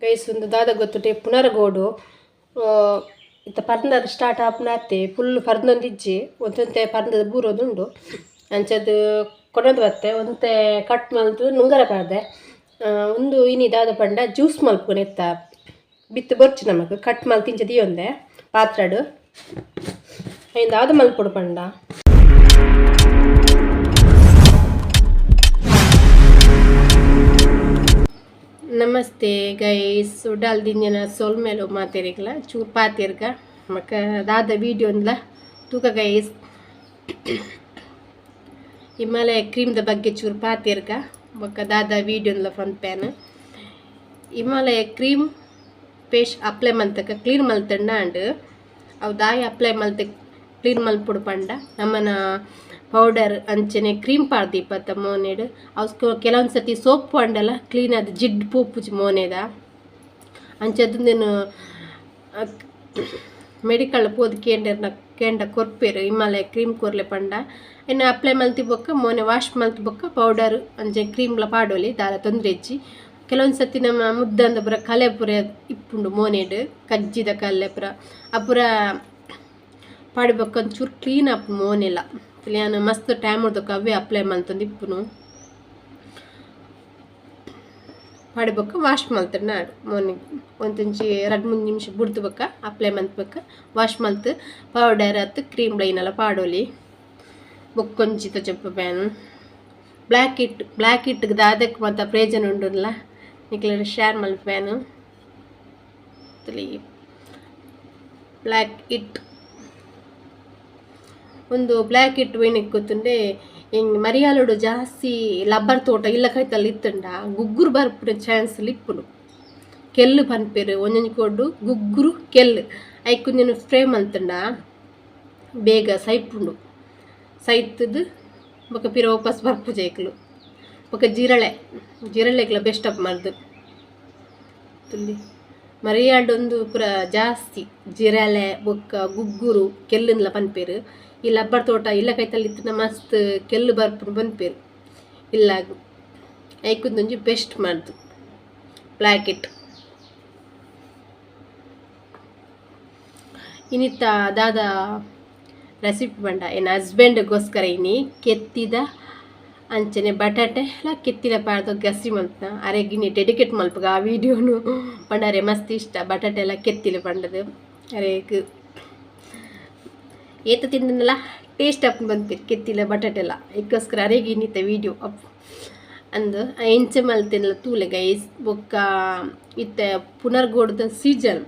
Guys ಉಂದು ದಾದ ಗೊತ್ತುಂಟೆ ಪುನರ್ಗೋಡು ಇತ್ತ ಪರ್ಂದರ್ ಸ್ಟಾರ್ಟ್ ಆಪುನಾತೆ ಫುಲ್ ಪರ್ಂದೊಂದಿಜ್ಜಿ ಒಂತೊಂತೆ ಪರ್ಂದದ ಬೂರೊಂದುಂಡು ಅಂಚದ ಕೊನೊದು ಬತ್ತೆ ಒಂತೆ ಕಟ್ ಮಲ್ತ್ ನುಂಗರ ಪಾಡ್ದೆ. ಉಂದು ಇನಿ ದಾದ ಪಂಡ ಜ್ಯೂಸ್ ಮಲ್ಪುನ ಇತ್ತ ಬಿತ್ತು ಬೊರ್ಚು ನಮಕ್ ಕಟ್ ಮಲ್ತ್ ಇಂಚ ದೀಯೊಂದೆ ಪಾತ್ರಡ್ ಐನ್ ದಾದ ಮಲ್ಪೊಡು ಪಂಡ ನಮಸ್ತೆ ಗೈಸ್ ಉಡಾಲ್ ದಿಂಜನ ಸೊಲ್ಮೆಲು ಮಾತೆರಿಗ್ಲ ಚೂರು ಪಾತೆರ್ಗ ಮಕ್ಕ ದಾದ ವೀಡಿಯೋನ್ಲ ತೂಕ ಗೈಸ್. ಹಿಮಾಲಯ ಕ್ರೀಮ್ದ ಬಗ್ಗೆ ಚೂರು ಪಾತೆರ್ಗ ಬೊಕ್ಕ ದಾದ ವೀಡಿಯೋನ್ಲ ಪನ್ಪೇನ್. ಹಿಮಾಲಯ cream face apply ಮಲ್ತಕ ಕ್ಲೀನ್ ಮಲ್ತಂಡ ಅಂಡ್ ಅವು ದಾಯ ಅಪ್ಲೈ ಮಲ್ತ ಕ್ಲೀನ್ ಮಲ್ಪೊಡು ಪಂಡ ನಮನ ಪೌಡರ್ ಅಂಚನೆ ಕ್ರೀಮ್ ಪಾಡ್ದೀಪತ್ತ ಮೋನೆಡ್ ಅವು ಕೆಲವೊಂದು ಸತಿ ಸೋಪ್ ಪಾಂಡಲ ಕ್ಲೀನ್ ಆದ್ ಜಿಡ್ಡು ಪೋಪುಜಿ ಮೋನೆದ. ಅಂಚದ ಮೆಡಿಕಲ್ ಪೋದು ಕೇಂಡೆರ್ನ ಕೇಂಡ ಕೊರ್ಪೆರ್ ಹಿಮಾಲಯ ಕ್ರೀಮ್ ಕೊರ್ಲೆ ಪಂಡ ಇನ್ನು ಅಪ್ಲೈ ಮಲ್ತಿ ಬೊಕ್ಕ ಮೋನೆ ವಾಶ್ ಮಲ್ತಿ ಬೊಕ್ಕ ಪೌಡರ್ ಅಂಚೆ ಕ್ರೀಮ್ಲ ಪಾಡೊಲಿ ದಾಲ ತೊಂದರೆ ಇಜ್ಜಿ. ಕೆಲವೊಂದು ಸತಿ ನಮ್ಮ ಮುದ್ದಂದ ಪೂರ ಕಲೆ ಪೂರ ಇಪ್ಪುಂಡು ಮೋನೆಡ್ ಕಜ್ಜಿದ ಕಲೆ ಪೂರ ಅಪುರ ಪಾಡಿ ಬೊಕ್ಕ ಒಂಚೂರು ಕ್ಲೀನ್ ಆಪುಂಡು ಮೋನೆಲ. ಯಾನ್ ಮಸ್ತ್ ಟೈಮ್ ಉರ್ದೊಕ ಅವೇ ಅಪ್ಲೈ ಮಲ್ತೊಂದು ಇಪ್ಪುನು. ಪಾಡಿ ಬೊಕ್ಕ ವಾಶ್ ಮಲ್ತಂಡ ಮೋನೆ ಒಂತೊಂಜಿ ರಡ್ಡ್ ಮೂಜಿ ನಿಮಿಷ ಬುಡ್ದು ಬೊಕ್ಕ ಅಪ್ಲೈ ಮಲ್ತ್ ಬೊಕ್ಕ ವಾಶ್ ಮಲ್ತ್ ಪೌಡರ್ ಅತ್ ಕ್ರೀಮ್ ಐನೆಲ ಪಾಡೊಲಿ. ಬೊಕ್ಕೊಂಜಿ ತೋಜಪ್ಪ ಬ್ಲ್ಯಾಕ್ ಹಿಟ್ ಬ್ಲ್ಯಾಕ್ ಹಿಟ್ ದಾದಕ್ ಮಾತ ಪ್ರಯೋಜನ ಉಂಡುಲ್ಲ ನಿಕ್ಲೆಡ ಶೇರ್ ಮಲ್ಪುವೆನ್. ಬ್ಲ್ಯಾಕ್ ಹಿಟ್ ಉಂದು ಬ್ಲ್ಯಾಕ್ ಹಿಟ್ ಒಯ್ನೆಕ್ ಗೊತ್ತುಂಡೆ ಇಂಗ್ ಮರಿಯಾಲಡು ಜಾಸ್ತಿ ಲಬ್ಬರ್ ತೋಟ ಇಲ್ಲ ಕೈತಲ್ ಇತ್ತುಂಡ ಗುಗ್ಗುರು ಬರ್ಪುನ ಚಾನ್ಸ್ ಇಪ್ಪುಂಡು. ಕೆಲ್ಲು ಪನ್ಪೆರ್ ಒಂಜೊಂಜಿ ಕೊಡು ಗುಗ್ಗುರು ಕೆಲ್ಲು ಐಕ್ ಉಂದೆನ್ ಸ್ಪ್ರೇ ಮಲ್ತುಂಡ ಬೇಗ ಸೈಪುಂಡು. ಸೈತುದು ಬೊಕ ಪಿರ ವಾಪಸ್ ಬರ್ಪುಜಿ ಐಕ್ಲು. ಬೊಕ ಜಿರಳೆ ಜಿರಳೆಗ್ಲ ಬೆಸ್ಟ್ ಅಪ್ ಮರ್ದ್ ತುಲ್ಲಿ ಮರಿಯಾಲ್ಡ್ ಉಂದು ಪೂರ ಜಾಸ್ತಿ ಜಿರಳೆ ಬೊಕ್ಕ ಗುಗ್ಗುರು ಕೆಲ್ಲುನ್ಲ ಪನ್ಪೆರ್. ಈ ಲಬ್ಬರ್ ತೋಟ ಇಲ್ಲ ಕೈತಲ್ ಇತ್ತಿನ ಮಸ್ತ್ ಕೆಲ್ಲು ಬರ್ಪುಂಡು ಪನ್ಪೆರ್ ಇಲ್ಲಾಗ್ ಐಕ್ ಉಂದೊಂಜಿ ಬೆಸ್ಟ್ ಮರ್ದ್ ಬ್ಲ್ಯಾಕ್ ಹಿಟ್. ಇನಿತ ದಾದ ರೆಸಿಪಿ ಪಂಡ ಎನ್ನ ಹಸ್ಬೆಂಡ್ಗೋಸ್ಕರ ಇನಿ ಕೆತ್ತಿದ ಅಂಚನೆ ಬಟಾಟೆ ಲ ಕೆತ್ತಿದ ಪಾಡ್ದ್ ಗಸಿ ಮಲ್ಪುನ ಅರೆಗ್ ಇನಿ ಡೆಡಿಕೇಟ್ ಮಲ್ಪುಗ ಆ ವೀಡಿಯೋನು ಪಂಡ ಅರೆ ಮಸ್ತ್ ಇಷ್ಟ ಬಟಾಟೆ ಎಲ್ಲ ಕೆತ್ತಿಲ ಪಂಡದು ಅರೆಗ್ ಏತ ತಿಂದನಲ ಟೇಸ್ಟ್ ಆಪುಂಡು ಪನ್ಪೆರ್ ಕೆತ್ತಿಲ ಬಟಾಟೆ ಎಲ್ಲ ಐಕೋಸ್ಕರ ಅರೆಗ್ ಇನ್ನಿತ ವೀಡಿಯೋ ಅಪ್ ಅಂದ್ ಎಂಚ ಮಲ್ತೆನ್ಲ ತೂಲೆ ಗೈಸ್. ಬೊಕ್ಕ ಇತ್ತೆ ಪುನರ್ಗೋಡುದ ಸೀಸನ್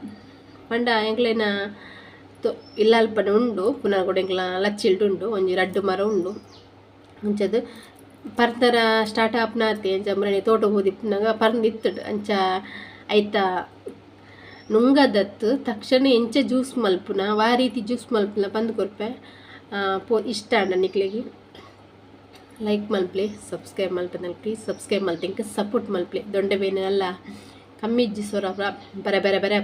ಪಂಡ ಎಂಕ್ಲೆನ ಇಲ್ಲಲ್ಪನೆ ಉಂಡು ಪುನರ್ಗೋಡು ಎಂಕ್ಲ ಲಚ್ಚಿಲ್ಡ್ ಉಂಡು ಒಂಜಿ ರಡ್ಡ್ ಮರ ಉಂಡು ಅಂಚದ ಪರ್ಂದರ ಸ್ಟಾರ್ಟ್ ಆಪುನಾತೆ ಅಂಚ ಮುರಣಿ ತೋಟ ಪೋದಿಪ್ಪುನಗ ಪರ್ಂದ್ ಇತ್ತುಂಡು ಅಂಚ ಐತ ನುಂಗದತ್ತು ತಕ್ಷಣ ಎಂಚ ಜ್ಯೂಸ್ ಮಲ್ಪುನ ವಾ ರೀತಿ ಜ್ಯೂಸ್ ಮಲ್ಪುನ ಪಂದ್ ಕೊರ್ಪೆ. ಪೋ ಇಷ್ಟ ಆಂಡ ನಿಕ್ಲೆಗ್ ಲೈಕ್ ಮಲ್ಪಲೆ ಸಬ್ಸ್ಕ್ರೈಬ್ ಮಲ್ಪಂದ ಪ್ಲೀಸ್ ಸಬ್ಸ್ಕ್ರೈಬ್ ಮಲ್ತೆ ಇಂಕ ಸಪೋರ್ಟ್ ಮಲ್ಪಲೆ ದೊಂಡೆ ಬೇನೆ ಅಲ್ಲ ಕಮ್ಮಿ ಇಜ್ಜಿ ಸೊರ ಬರೆ ಬರೆ ಬರೆ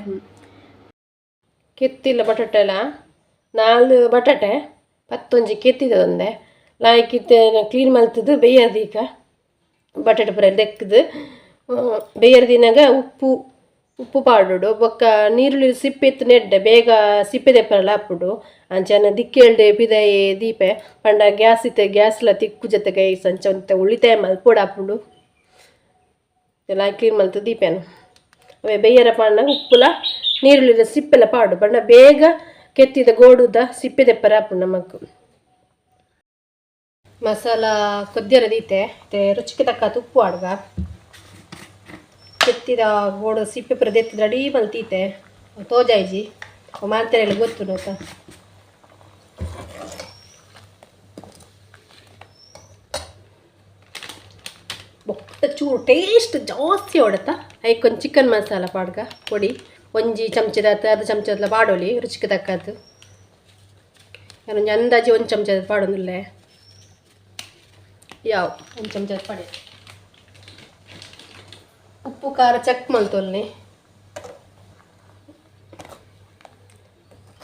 ಕೆತ್ತಿಲ್ಲ ಬಟಾಟೆಲ 4 ಬಟಾಟೆ ಪತ್ತೊಂಜಿ ಕೆತ್ತಿದ ಒಂದೆ ಲಾಯ್ಕ್ ಇತ್ತೆ ಕ್ಲೀನ್ ಮಲ್ತದು ಬೇಯರ್ದೀಕ ಬಟಾಟೆ ಪೂರ ದೆಕ್ಕ್ದು ಬೇಯರ್ದಿನಾಗ ಉಪ್ಪು ಉಪ್ಪು ಪಾಡೊಡು ಬೊಕ್ಕ ನೀರುಳ್ಳಿ ಸಿಪ್ಪೆ ಇತ್ತು ನೆಡ್ಡೆ ಬೇಗ ಸಿಪ್ಪೆ ದೆಪ್ಪರಲ ಆಪುಂಡು. ಅಂಚನೆ ದಿಕ್ಕೆಲ್ಡೆ ಪಿದಯಿ ದೀಪೆ ಪಂಡ ಗ್ಯಾಸ್ ಇತ್ತೆ ಗ್ಯಾಸ್ಲ ತಿಕ್ಕುಜತೆ ಗೈಸ್ ಅಂಚ ಒಂತೆ ಉಳಿತಾಯ ಮಲ್ಪೊಡು ಆಪುಂಡು. ಕ್ಲೀನ್ ಮಲ್ತ್ ದೀಪೆನು ಅವೇ ಬೇಯರ ಪಾಡ್ನಗ ಉಪ್ಪುಲ ನೀರುಳ್ಳಿದ ಸಿಪ್ಪೆಲ ಪಾಡು ಪಂಡ ಬೇಗ ಕೆತ್ತಿದ ಗೋಡುದ ಸಿಪ್ಪೆ ದೆಪ್ಪರ ಆಪುಂಡು ನಮಕ್. ಮಸಾಲ ಕೊದ್ಯರ ದೀತೆ ಇತ್ತೆ ರುಚಿಗೆ ತಕ್ಕ ಉಪ್ಪು ಪಾಡ್ಗ ಕೆತ್ತಿದ ಗೋಡು ಸಿಪ್ಪೆ ಪೂರ ದೆತ್ತ್ ರೆಡಿ ಮಲ್ತೀತೆ ತೋಜಾಯ್ಜಿ ಮಾತೆರೆಗ್ಲ ಗೊತ್ತುಂಡು. ಬೊಕ್ಕ ಚೂರು ಟೇಸ್ಟ್ ಜಾಸ್ತಿ ಹೊಡತ ಐಕ್ ಒಂಜಿ ಚಿಕನ್ ಮಸಾಲ ಪಾಡ್ಗ ಪೊಡಿ ಒಂಜಿ ಚಮಚದ ಅರ್ಧ ಚಮಚದ ಪಾಡೊಲಿ ರುಚಿಗೆ ತಕ್ಕದ್ದು. ಒಂಜಿ ಅಂದಾಜಿ ಒಂದು ಚಮಚದ ಪಾಡೊಂದುಲ್ಲೆ ಯಾವ್ ಒಂದು ಚಮಚದ ಪಾಡಿ ಉಪ್ಪು ಖಾರ ಚೆಕ್ ಮಲ್ತೊಲ್ನಿ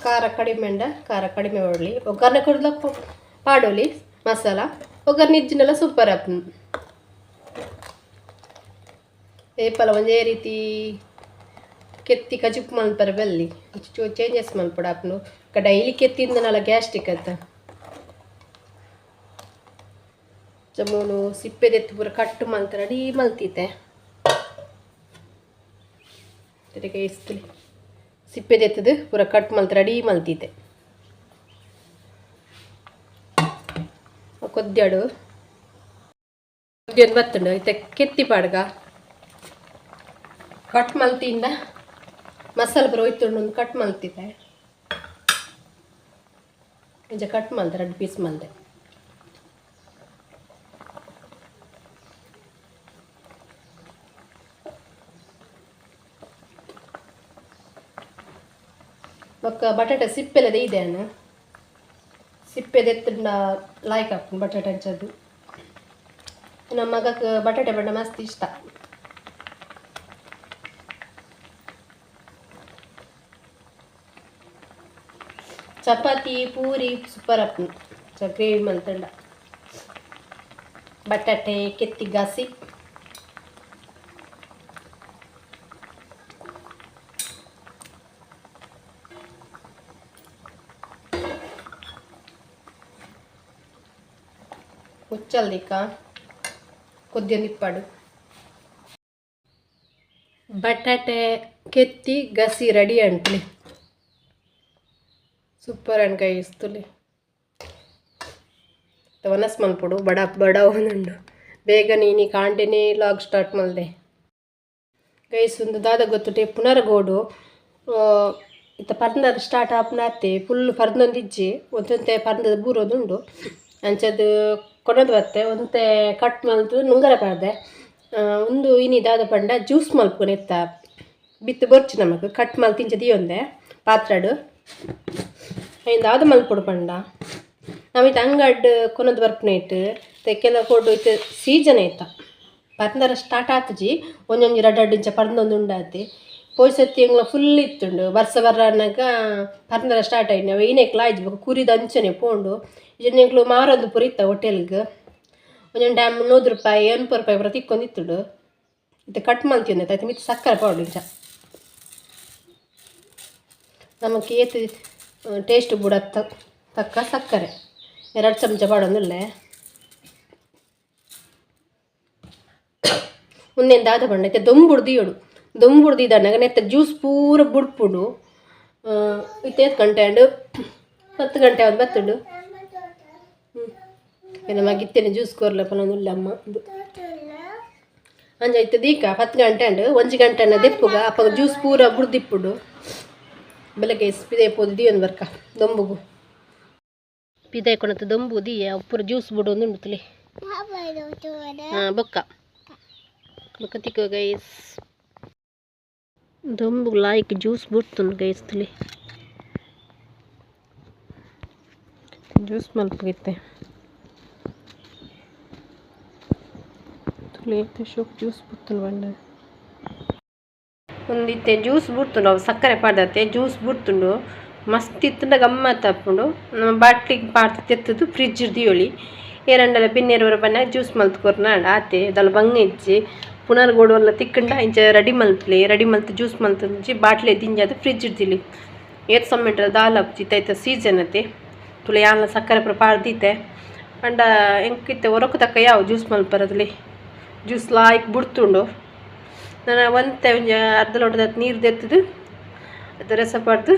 ಖಾರ ಕಡಿಮೆ ಉಂಡ ಖಾರ ಕಡಿಮೆ ಮಾಡಲಿ ಒಗ್ಗರಣೆ ಕೊಡ್ಲ ಪಾಡೊಲಿ ಮಸಾಲ ಒಗ್ಗರಣೆ ಇಜ್ಜಿಂಡಲ ಸೂಪರ್ ಆಪುಂಡು. ಏಪಲ ಒಂಜೇ ರೀತಿ ಕೆತ್ತಿ ಕಜಿಪ್ ಮಲ್ಪರ ಬಲ್ಲಿ ಚೇಂಜಸ್ ಮಲ್ಪಡ ಆಪುಂಡು ಡೈಲಿ ಕೆತ್ತಿಂದನಲ್ಲ ಗ್ಯಾಸ್ಟ್ರಿಕ್ ಅಂತ ಜಮೂನು ಸಿಪ್ಪೆದೆತ್ತು ಪೂರ ಕಟ್ಟು ಮಲ್ತ ರೆಡಿ ಮಲ್ತಿತ್ತೆ ತಿರುಗಿ ಇಸ್ತಲಿ ಸಿಪ್ಪೆದೆತ್ತದು ಪೂರ ಕಟ್ ಮಲ್ತ ರೆಡಿ ಮಲ್ತಿತ್ತೆ ಕೊದ್ಯಾಡು ಕೊದ್ಯೊಂದು ಬತ್ತುಂಡು ಇತ್ತೆ ಕೆತ್ತಿ ಪಾಡ್ಗ ಕಟ್ ಮಲ್ತಿಂದ ಮಸಾಲೆ ಪೂರ ಒಯ್ತುಂಡು ಒಂದು ಕಟ್ ಮಲ್ತಿದ್ದೆ ಇಂಚ ಕಟ್ ಮಲ್ತೆ ರಡ್ಡ್ ಪೀಸ್ ಮಲ್ತೆ ಬೊಕ್ಕ ಬಟಾಟೆ ಸಿಪ್ಪೆಲ ದೆಯ್ದೆ ಸಿಪ್ಪೆ ದೆತ್ತುಂಡ ಲಾಯ್ಕ್ ಆಪುಂಡು ಬಟಾಟೆ ಅಂಚದ್ದು ನಮ್ಮ ಮಗಕ್ಕೆ ಬಟಾಟೆ ಬಣ್ಣ ಮಸ್ತ್ ಇಷ್ಟ. ಚಪಾತಿ ಪೂರಿ ಸೂಪರ್ ಆಪುಂಡು ಗ್ರೇವಿ ಮಲ್ತುಂಡ ಬಟಾಟೆ ಕೆತ್ತಿ ಗಸಿ ಮುಚ್ಚಲ್ದಿಕ್ಕ ಕೊದ್ಯೊಂದಿಪ್ಪಾಡು ಬಟಾಟೆ ಕೆತ್ತಿ ಗಸಿ ರೆಡಿ ಅಂಟ್ಲಿ ಸೂಪರ್ ಅಂಡ್ ಗೈಸ್ ತುಲಿ ವನಸ್ ಮಲ್ಪೊಡು ಬಡ ಬಡ ಒಂದುಂಡು ಬೇಗ ನೀನಿ ಕಾಂಡೆನೇ ಲಾಗ್ ಸ್ಟಾರ್ಟ್ ಮಲ್ದೆ ಗೈಸ್ ಒಂದು ದಾದ ಗೊತ್ತುಟೆ ಪುನರ್ಗೋಡು ಇತ್ತ ಪರ್ಂದದ ಸ್ಟಾರ್ಟ್ ಆಪುನಾತೆ ಫುಲ್ ಪರ್ಂದೊಂದಿಜ್ಜಿ ಒಂತೊಂತೆ ಪರ್ಂದದ ಬೂರೋದುಂಡು ಅಂಚದು ಕೊನೊದು ಬತ್ತೆ ಒಂತೆ ಕಟ್ ಮಲ್ತು ನುಂಗರ ಪಾಡ್ದೆ ಉಂದು ಇನಿ ದಾದ ಪಂಡ ಜ್ಯೂಸ್ ಮಲ್ಪುನ ಇತ್ತ ಬಿತ್ತು ಬೊರ್ಚು ನಮಕ್ ಕಟ್ ಮಲ್ತ್ ಇಂಚ ದೀಯೊಂದೆ ಪಾತ್ರಡ್ ಐನ್ ದಾದ ಮಲ್ಪೊಡು ಪಂಡ ನಮಿತ ಅಂಗಡ್ ಕೊನೊದು ಬರ್ಪುನ ಇಟ್ಟು ಕೆಲವು ಕೊಡು ಇತ್ತೆ ಸೀಸನ್ ಐತ ಪರ್ಂದರ ಸ್ಟಾರ್ಟ್ ಆತುಜಿ ಒಂಜೊಂಜಿ ರಡ್ಡ್ ರಡ್ಡ್ ಇಂಚ ಪರ್ಂದೊಂದು ಉಂಡಾತೆ ಪೋಯಿ ಎಂಗ್ಲ ಫುಲ್ ಇತ್ತುಂಡು ಬರ್ಸ ಬರ್ರನಗ ಪರ್ಂದರ ಸ್ಟಾರ್ಟ್ ಆಯಿನ ಅವು ಇನೇಕ್ಲ ಆಯ್ಜಿ ಬೊಕ ಕುರಿದ ಅಂಚನೆ ಪೋಂಡು ಇಜ್ಜಿಂಡ ಎಂಕ್ಲು ಮಾರೊಂದು ಪೂರ ಇತ್ತ ಹೋಟೆಲ್ಗ್ ಒಂಜೊಂಜಿ ಟೈಮ್ 100 ರೂಪಾಯಿ 80 ರೂಪಾಯಿ ಪೂರ ತಿಕ್ಕೊಂದಿತ್ತುಂಡು ಇತ್ತೆ ಕಟ್ ಮಲ್ತಿಯೊಂದು ಐತ ಮಿತ್ತ್ ಸಕ್ಕರೆ ಪಾಡೊಡು ಇಂಚ ನಮಕ್ ಏತ್ ಟೇಸ್ಟ್ ಬುಡತ್ತ ತಕ್ಕ ಸಕ್ಕರೆ 2 ಚಮಚ ಪಾಡೊಂದುಲ್ಲೆ ಉಂದೆನ್ ದಾದ ಪಂಡ ಇತ್ತೆ ದೊಂಬುಡು ದೀಯೊಡು ದೊಂಬುಡು ದೀದನಗ ನೆತ್ತ ಜ್ಯೂಸ್ ಪೂರ ಬುಡ್ಪುಂಡು ಇತ್ತೆ ಏತ್ ಗಂಟೆ ಆಂಡ್ 10 ಗಂಟೆ ಆವೊಂದು ಬತ್ತುಂಡು ಎನ್ನ ಇತ್ತೆನೆ ಜ್ಯೂಸ್ ಕೊರ್ಲೆ ಪನೊಂದುಲ್ಲೆ ಅಮ್ಮ ಅಂಚ ಇತ್ತೆ ದೀಕ 10 ಗಂಟೆ ಆಂಡ್ 1 ಗಂಟೆ ದೆಪ್ಪುಗ ಅಪಗ ಜ್ಯೂಸ್ ಪೂರ ಬುಡ್ದಿಪ್ಪುಂಡು ಬೆಳಗ್ಗೆ ಪಿದಯಿ ಪೋದು ದೀಯೊಂದು ಬರ್ಕ ದೊಂಬುಗು ಪಿದಯಿ ಕೊನತ್ ದೊಂಬು ದೀಯ ಪೂರ ಜ್ಯೂಸ್ ಬುಡೊಂದುಂಡು ತುಲೆ ಬೊಕ್ಕ ಬೊಕ್ಕ ತಿಕ್ಕುವ ಗೈಸ್ ದೊಂಬುಗು ಲಾಯ್ಕ್ ಜ್ಯೂಸ್ ಬುಡ್ತುಂಡು ಗೈಸ್ ತುಲೆ ಜ್ಯೂಸ್ ಮಲ್ಪುಗಿತ್ತೆ ತುಲೆ ಶೋಕ್ ಜ್ಯೂಸ್ ಬುಡ್ತುಂಡು ಪಂಡ ಒಂದಿತ್ತೆ ಜ್ಯೂಸ್ ಬುಡ್ತುಂಡು ಅವು ಸಕ್ಕರೆ ಪಾಡ್ದತ್ತೆ ಜ್ಯೂಸ್ ಬುಡ್ತುಂಡು ಮಸ್ತ್ ಇತ್ತುಂಡ ಗಮ್ಮತ್ ಆಪುಂಡು ನಮ್ಮ ಬಾಟ್ಲಿಗ್ ಪಾಡ್ದ್ ತೆತ್ತುದು ಫ್ರಿಜ್ ದೀಯೊಲಿ ಏರಂಡಲ ಬಿನ್ನೆರ್ ಬನ್ನಗ ಜ್ಯೂಸ್ ಮಲ್ತ್ ಕೊರ್ನಾಂಡ ಆತೆ ದಾಲ ಬಂಗ ಇಜ್ಜಿ ಪುನರ್ಗೋಡು ತಿಕ್ಕಂಡ ಇಂಚ ರೆಡಿ ಮಲ್ಪುಲೆ ರೆಡಿ ಮಲ್ತ್ ಜ್ಯೂಸ್ ಮಲ್ತುಂಚಿ ಬಾಟ್ಲಿ ದಿಂಜಾದ್ ಫ್ರಿಜ್ ದೀಲಿ ಏತ್ ಸಮಯ ದಾಲ ಆಪುಜಿ ಇತ್ತೆ ಐತ ಸೀಸನ್ ಅತೆ ತುಲೆ ಯಾನ್ಲ ಸಕ್ಕರೆ ಪೂರ ಪಾಡ್ದ್ ದೀತೆ ಪಂಡ ಎಂಕ್ ಇತ್ತೆ ಒರೊಕು ತಕ್ಕ ಯಾವು ಜ್ಯೂಸ್ ಮಲ್ಪರೆ ತುಲೆ ಜ್ಯೂಸ್ ಲಾಯ್ಕ್ ಬುಡ್ತುಂಡು ನನ ಒಂತೆ ಒಂಜಿ ಅರ್ಧ ಲೋಟದಾತ್ ನೀರು ದೆತ್ತುದು ಐತ ರಸ ಪಾಡ್ದು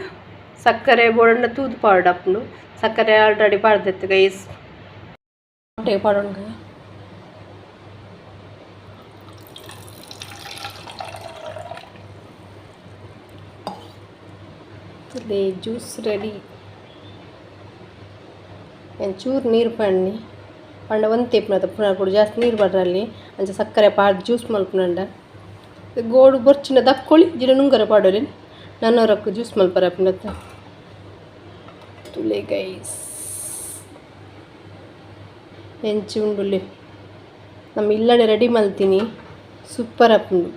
ಸಕ್ಕರೆ ಬೋಡಂಡ ತೂದು ಪಾಡೊಡಾಪುಂಡು ಸಕ್ಕರೆ ಆಲ್ರೆಡಿ ಪಾಡ್ದಿತ್ತು ಗೈಸ್ ಪಾಡೊಂಡು ಜ್ಯೂಸ್ ರೆಡಿ ಒಂಚೂರು ನೀರು ಪಾಡ್ನಿ ಪಂಡ ಒಂತೆ ಇಪ್ಪುನತ ಪುನರ್ ಜಾಸ್ತಿ ನೀರು ಪಾಡ್ರಲ್ಲಿ ಅಂಚ ಸಕ್ಕರೆ ಪಾಡ್ದು ಜ್ಯೂಸ್ ಮಲ್ಪುನಂಡ ಗೋಡು ಬೊರ್ಚಿನ ದಕ್ಕೊಳಿ ಜಿಡ ನುಂಗರ ಪಾಡೊಲಿ ನನ್ನೊರಕ್ ಜ್ಯೂಸ್ ಮಲ್ಪರೆ ಆಪುಂಡತ್ತ ತುಲೆ ಗೈಸ್ ಎಂಚ ಉಂಡುಲೆ ನಮ್ಮ ಇಲ್ಲಡೆ ರೆಡಿ ಮಲ್ತಿನಿ ಸೂಪರ್ ಆಪುಂಡು.